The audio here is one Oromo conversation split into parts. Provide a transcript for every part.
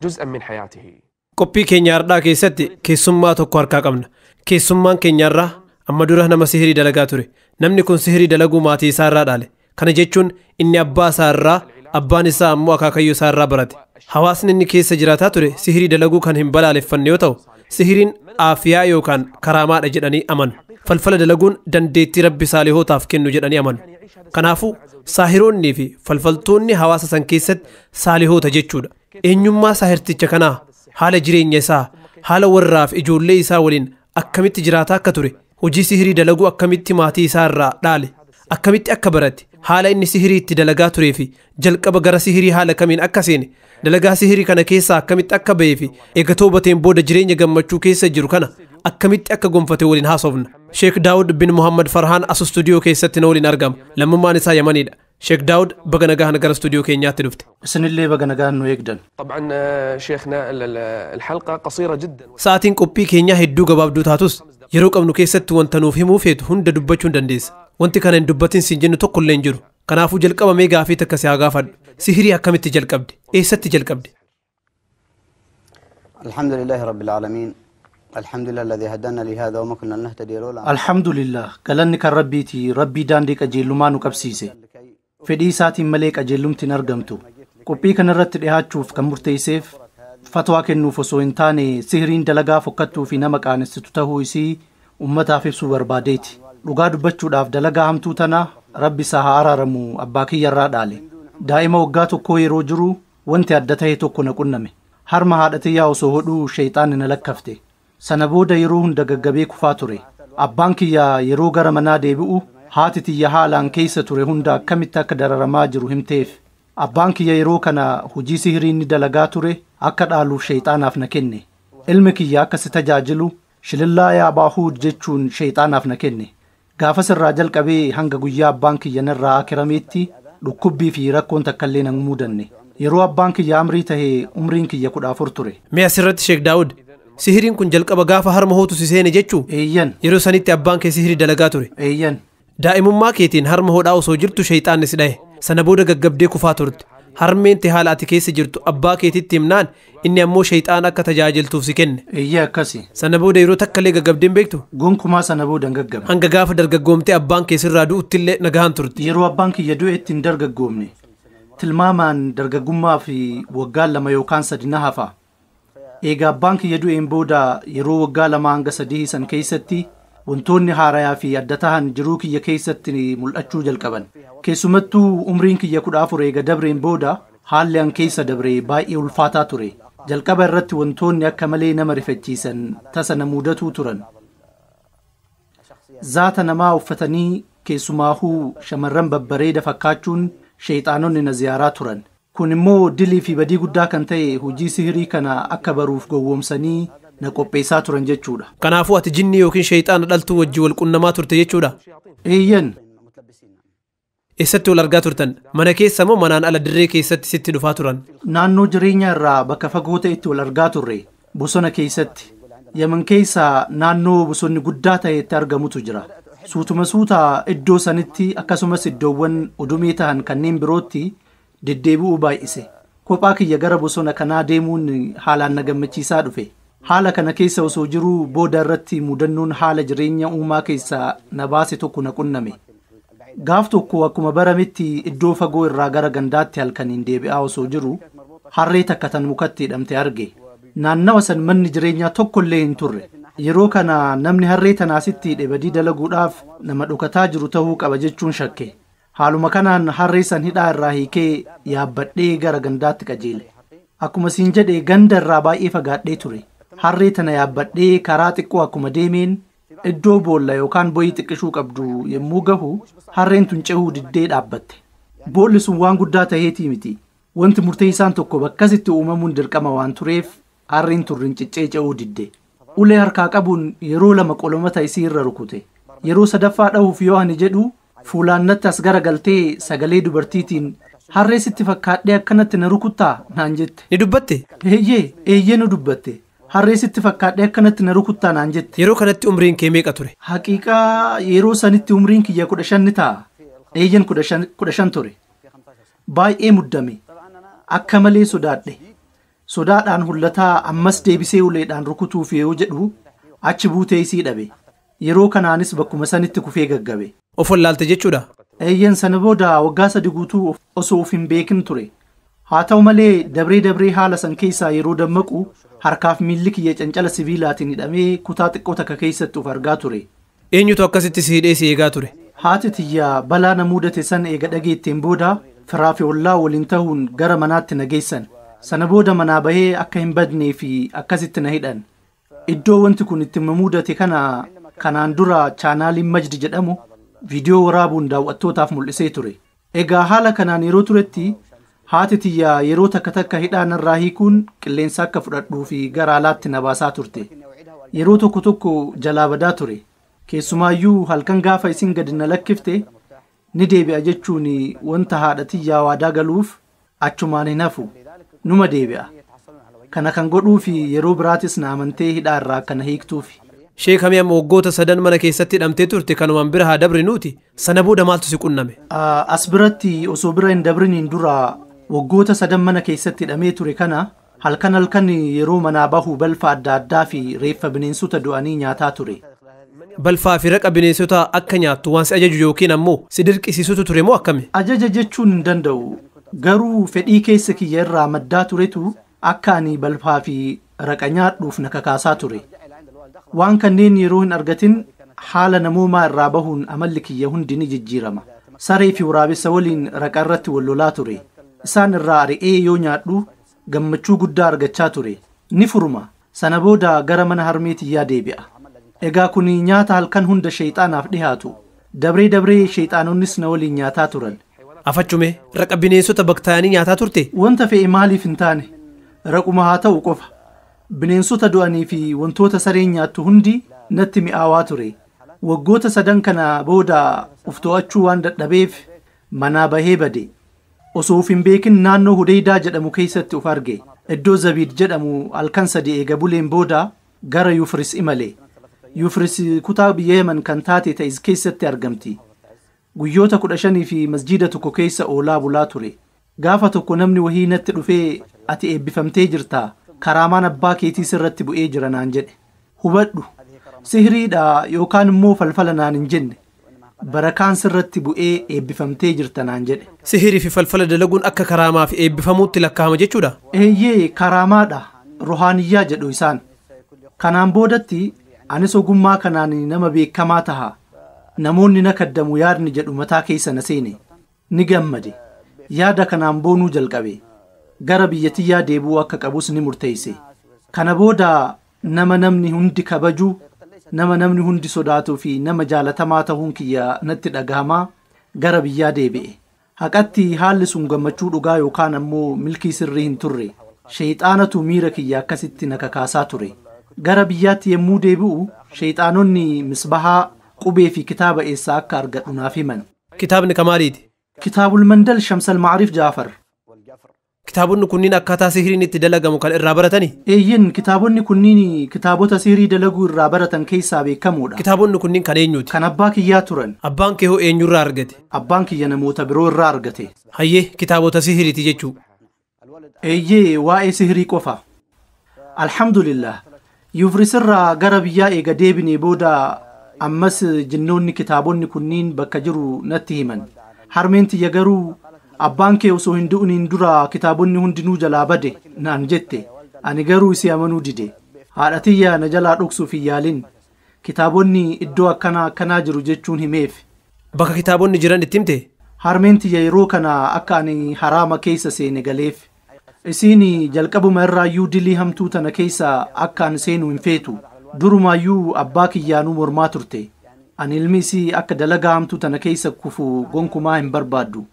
جزءا من حياته. Qophii keenya har'aa keessatti keessummaa tokko harkaa qabna. Keessummaan keenya irraa amma dura nama sihirii dalagaa ture. Namni kun sihirii dalaguu maatii isaa irraa dhaale. Kana jechuun inni abbaa isaa irraa, abbaan isaa ammoo akaakayyuu isaa irraa barate. Hawaasni inni keessa jiraataa ture sihirii dalaguu kan hin balaaleffanne yoo ta'u, sihiriin aafiyaa yookaan karaamaadha jedhanii amanu. Falfala dalaguun dandeettii rabbi saalihootaaf kennu jedhanii amanu. Kanaafuu saahiroonnii fi falfaltoonni hawaasa san keessatti saalihoota jechuudha. Eenyummaa saahirticha kanaa, haala jireenya isaa, haala warraaf ijoollee isaa waliin akkamitti jiraataa akka ture, hojii sihirii dalaguu akkamitti maatii isaa irraa dhaale, akkamitti akka barate, haala inni sihirii itti dalagaa turee fi jalqaba gara sihirii haala kamiin akka seene, dalagaa sihirii kana keessaa akkamitti akka bahee fi eega toobateen booda jireenya gammachuu keessa jiru kana akkamitti akka gonfate waliin haasofna. Sheek Daawud bin Muhammad Farhaan as istuudiyoo keessatti na waliin argama. Lammummaan isaa Yamaniidha. Sheek Daawud, baga nagaan gara istuudiyoo keenyaatti dhufte. Isinillee baga nagaan nu eegdan. طبعا شيخنا الحلقة قصيرة جدا. Sa'aatiin qophii keenyaa hedduu gabaabduu taatus yeroo qabnu keessatti wanta nuuf himuu feetu hunda dubbachuu hin dandeessa. Wanti kana hin dubbatin siin jennu tokko illee hin jiru. Kanaafuu jalqaba mee gaafii takka si haa gaafadhu. Sihirii akkamitti jalqabde? Eessatti jalqabde? الحمد لله رب العالمين، الحمد لله الذي هدانا لهذا وما كنا لنهتدي لولا Alhamdulillah, galanni kan rabbiiti. Rabbii daandii qajeelummaa nu qabsiise. Fedhii isaatiin malee qajeelumti hin argamtu. Qophii kanarratti dhihaachuuf kan murteesseef fatwaa kennuuf osoo hin taane sihiriin dalagaa fokkattuu fi nama qaanessitu tahuu isii ummataaf ibsuu barbaadeeti. Dhugaa dubbachuudhaaf dalagaa hamtuu tana rabbi isaa haa araaramu abbaa kiyyarraa dhaale. Daa'ima waggaa tokkoo yeroo jiru wanti adda ta'e tokko na qunname. Harma haadha tiyyaa osoo hodhuu sheeyxaanni na lakkafte. Sana booda yeroo hunda gaggabee kufaa ture. Abbaan kiyya yeroo gara manaa deebi'u haati tiyya haalaan keessa ture hunda akkamitti akka dararamaa jiru himteef. Abbaan kiyya yeroo kana hojii sihirii inni dalagaa ture akka dhaaluuf sheeyxaanaaf na kenne. Ilmi kiyya akka si tajaajilu shilillaa yaa baahuud jechuun sheeyxaanaaf na kenne. Gaafas irraa jalqabee hanga guyyaa abbaan kiyya narraa akirameetti dhukkubbii fi rakkoon takka illee nan mudanne. Yeroo abbaan kiyya amrii tahe umriin kiyya 14 ture. Mee asirratti Sheek Daawud, sihiriin kun jalqaba gaafa harma hootu si seene jechuu? Eeyyan. Yeroo sanitti abbaan kee sihirii dalagaa ture. Eeyyan. Daa'imummaa keetiin harma hodhaa osoo jirtu sheeyxaanni si dhahe. Sana booda gaggabdee kufaa turte. Harmeen tee haala ati keessa jirtu abbaa keetitti himnaan inni ammoo sheeyxaana akka tajaajiltuuf si kenne. Eeyyee akkasi. Sana booda yeroo takka illee gaggabdee hin beektu? Gonkumaa sana booda hin gaggabne. Hanga gaafa dargaggoomtee abbaan kee sirraa du'utti illee nagahaan turte. Yeroo abbaan kiyya du'etti hin dargaggoomne. Tilmaamaan dargaggummaa fi waggaa 2 yookaan 3 na hafa. Egaa abbaan kiyya du'een booda yeroo waggaa 2 hanga 3 san keessatti wantoonni haarayaa fi adda tahan jiruu kiyya keessatti mul'achuu jalqaban. Keessumattuu umriin kiyya 14 eega dabreen booda haalli an keessa dabree baay'ee ulfaataa ture. Jalqaba irratti wantoonni akka malee nama rifachiisan tasa na mudatuu turan. Zaata namaa uffatanii keessumaahuu shamarran babbareeda fakkaachuun sheeyxaanonni na ziyaaraa turan. Kun immoo dilii fi badii guddaa kan ta'e hojii sihirii kana akka baruuf gowwoomsanii na qopheessaa turan jechuudha. Kanaafuu ati jinni yookiin sheeyxaana dhaltuu wajjin wal qunnamaa turte jechuudha? Eeyyan. Eessatti wal argaa turtan? Mana keessa moo manaan ala dirree keessatti sitti dhufaa turan? Naannoo jireenya irraa bakka fagoo ta'etti wal argaa turre. Bosona keessatti. Yaman keessa naannoo bosonni guddaa ta'etti argamutu jira. Suutuma suutaa iddoo sanitti akkasumas iddoowwan udumee ta'an kanneen birootti deddeebi'uu baay'ise. Kophaa kiyya gara bosona kanaa deemuun haalaan na gammachiisaa dhufe. Haala kana keessa osoo jiruu booda irratti mudannoon haala jireenya uumaa keessaa na baase tokko na qunname. Gaaf tokko akkuma barametti iddoo fagoo irraa gara gandaatti halkaniin deebi'aa osoo jiru harree takka tan mukatti hidhamte arge. Naannawa san manni jireenyaa tokko illee hin turre. Yeroo kana namni harree tanaasitti hidhe badii dalaguudhaaf nama dhokataa jiru ta'uu qaba jechuun shakke. Haaluma kanaan harree san hidhaa irraa hiikee yaabbadhee gara gandaatti qajeele. Akkuma siin jedhe ganda irraa baay'ee fagaadhee ture. Harree tana yaabbadhee karaa xiqqoo akkuma deemeen iddoo boolla yookaan bo'ii xiqqishuu qabdu yommuu gahu harreen tun cehuu diddee dhaabbatte. Boolli sun waan guddaa taheetii miti. Wanti murteessaan tokko bakkasitti uumamuun dirqama waan tureef harreen tun rinciccee cehuu didde. Ulee harkaa qabuun yeroo 2 qolomata isii irra rukute. Yeroo sadaffaa dhahuuf yoo ani jedhu fuulaan natti as garagaltee sagalee dubartiitiin harree sitti fakkaadhee akkanatti na rukuttaa naan jette. Ni dubbatte? Eeyyee, eeyyee nu dubbatte. Harree sitti fakkaadhee akkanatti na rukuttaa naan jette. Yeroo kanatti umriin kee meeqa ture? Haqiiqaa yeroo sanitti umriin kiyya 15 ni ta'a. Eeyyen 15 ture. Baay'ee muddame. Akka malee sodaadhe. Sodaadhaan hullataa ammas deebisee uleedhaan rukutuuf yoo jedhu achi buutee isii dhabe. Yeroo kanaanis bakkuma sanitti kufee gaggabe. Of wallaalte jechuudha. Eeyyan sana booda waggaa 3 guutuu osoo of hin beekin ture. Haa ta'u malee dabree dabree haala san keessaa yeroo dammaqu harkaaf miilli kiyya cancala sibiilaatiin hidhamee kutaa xiqqoo takka keessatti of argaa ture. Eenyutu akkasitti si hidhee si eegaa ture? Haati tiyya balaa na mudate san eega dhageetteen booda firaa fi ollaa waliin ta'uun gara manaatti na geessan. Sana booda manaa bahee akka hin badnee fi akkasitti na hidhan. Iddoo wanti kun itti mudate kana kanaan dura chaanaaliin Majdi jedhamu viidiyoo waraabuun daawwattootaaf mul'isee ture. Egaa haala kanaan yeroo turetti haati tiyya yeroo takka takka hidhaa narraa hiikuun qilleensa akka fudhadhuu fi gara alaatti na baasaa turte. Yeroo tokko tokko jalaa badaa ture. Keessumaayyuu halkan gaafa isin gadi na lakkifte ni deebi'a jechuun wanta haadha tiyyaa waadaa galuuf achumaan hin hafu numa deebi'a. Kana kan godhuu fi yeroo biraatis na amantee hidhaa irraa akkana hiiktuufi. Sheekamee amma waggoota 3 mana keessatti hidhamtee turte kanumaan bira haa dabrinuuti. Sana booda maaltu si qunname? As biratti osoo bira hin dabriniin dura waggoota 3 mana keessatti hidhamee ture kana halkan halkan yeroo manaa bahu balfa adda addaa fi reeffa bineensota du'anii nyaataa ture. Balfaa fi raqa bineensota akka nyaattu waan si ajaju yookiin ammoo si dirqisiisutu ture moo akkami? Ajaja jechuun hin danda'u. Garuu fedhii keessa kiyya irraa maddaa turetu akka ani balfaa fi raqa nyaadhuuf na kakaasaa ture. Waan kanneen yeroo hin argatin haala namoomaa irraa bahuun amalli kiyya hundi ni jijjiirama. Saree fi waraabessa waliin raqa irratti wal lolaa ture. Isaan irraa ari'ee yoo nyaadhu gammachuu guddaa argachaa ture. Ni furma. Sana booda gara mana harmee tiyyaa deebi'a. Egaa kun nyaata halkan hunda sheexaanaaf dhihaatu. Dabree dabree sheexaanonnis na waliin nyaataa turan. Afachume raqa bineensota baktaayanii nyaataa turte? Wanta fe'e maaliif hin taane? Raquma haa ta'u qofa. Bineensota du'anii fi wantoota sareen nyaattu hundi natti mi'aawaa ture. Waggoota 3 kana booda of to'achuu waan dadhabeef manaa bahee bade. Osoo of hin beekin naannoo Hudeydaa jedhamu keessatti of arge. Iddoo Zabiid jedhamu halkan 3 eega buleen booda gara Yufris imale. Yufris kutaa biyya Yemen kan taate Ta'iz keessatti argamti. Guyyoota 15 fi masjiida tokko keessa oolaa bulaa ture. Gaafa tokko namni wahii natti dhufee ati eebbifamtee jirtaa? Karaamaan abbaa keetii sirratti bu'ee jira naan jedhe. Hubadhu, sihiriidha yookaan immoo falfala naan hin jenne. Barakaan sirratti bu'ee eebbifamtee jirta naan jedhe. Sihirii fi falfala dalaguun akka karaamaa fi eebbifamuutti lakkaa'ama jechuudha? Eeyyee, karaamaadha. Ruhaaniyyaa jedhu isaan. Kanaan boodatti anis ogummaa kanaan nama beekamaa taha. Namoonni na kaddamu yaadni jedhu mataa keessa na seene. Ni gammade. Yaada kanaan boonuu jalqabe. Gara biyya tiyyaa deebi'uu akka qabus ni murteesse. Kana booda nama namni hundi kabaju, nama namni hundi sodaatuu fi nama jaalatamaa ta'uun kiyya natti dhagahamaa gara biyyaa deebi'e. Haqatti haalli sun gammachuu dhugaa yookaan ammoo milkii sirrii hin turre. Sheexaanatu miira kiyya akkasitti na kakaasaa ture. Gara biyyaatti yommuu deebi'u sheexaanonni misbahaa qubee fi kitaaba eessaa akka argadhu naaf himan. Kitaabni kamaaliiti? Kitaabul Mandal Shamsal Maariif Jaafar. Kitaabonni kunniin akkaataa sihiriin itti dalagamu kan irraa baratani? Eeyyin, kitaabonni kunniin kitaabota sihirii dalaguu irraa baratan keessaa beekamoodha. Kitaabonni kunniin kan eenyuuti? Kan abbaa kiyyaa turan. Abbaan kee hoo eenyurraa argate? Abbaan kiyya namoota biroo irraa argate. Hayyee, kitaabota sihiriiti jechuu. Eeyyee, waa'ee sihirii qofa. Alhamdulillah. Yufris irraa gara biyyaa eega deebinee booda ammas jinnoonni kitaabonni kunniin bakka jiru natti himan. Harmeen tiyya garuu abbaan kee osoo hin du'iniin dura kitaabonni hundinuu jalaa bade naan jette. Ani garuu isii amanuu dide. Haadha tiyya na jalaa dhoksuuf hin yaalin. Kitaabonni iddoo akkanaa akkanaa jiru jechuun himeef. Bakka kitaabonni jiran itti himte? Harmeen tiyya yeroo kana akka ani haraama keessa seene galeef. Isiin jalqabuma irraayyuu dilii hamtuu tana keessa akka ani seenu hin feetu. Durumaayyuu abbaa kiyyaanuu mormaa turte. Ani ilmi isii akka dalagaa hamtuu tana keessa kufu gonkumaa hin barbaaddu.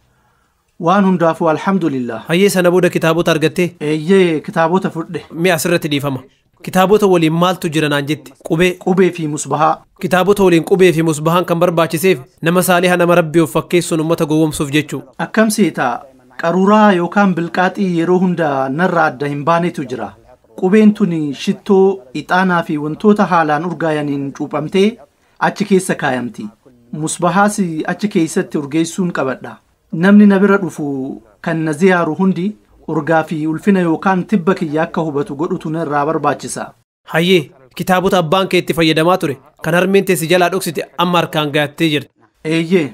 Waan hundaafuu alhamdulillah. Hayyee, sana booda kitaabota argattee? Eeyyee, kitaabota fudhe. Mi'a asirratti dhiifama. Kitaabota waliin maaltu jira naan jetti? Qubee. Qubee fi musbahaa. Kitaabota waliin qubee fi musbahaan kan barbaachiseef nama saaliha nama rabbii of fakkeessuun uummata gowwoomsuuf jechuu. Akkam seetaa? Qaruuraa yookaan bilqaaxii yeroo hunda narraa adda hin baanetu jira. Qubeen tuni shittoo, ixaanaa fi wantoota haalaan urgaayaniin cuuphamtee achi keessa kaayamti. Musbahaas achi keessatti urgeessuun qabadha. Namni na bira dhufu kan na ziyaaru hundi Urgaa fi ulfina yookaan tibba kiyya akka hubatu godhutu narraa barbaachisa. Hayyee, kitaabota abbaan kee itti fayyadamaa ture kan harmeen teessi jalaa dhoksite amma harkaan gahattee jirti. Eeyyee.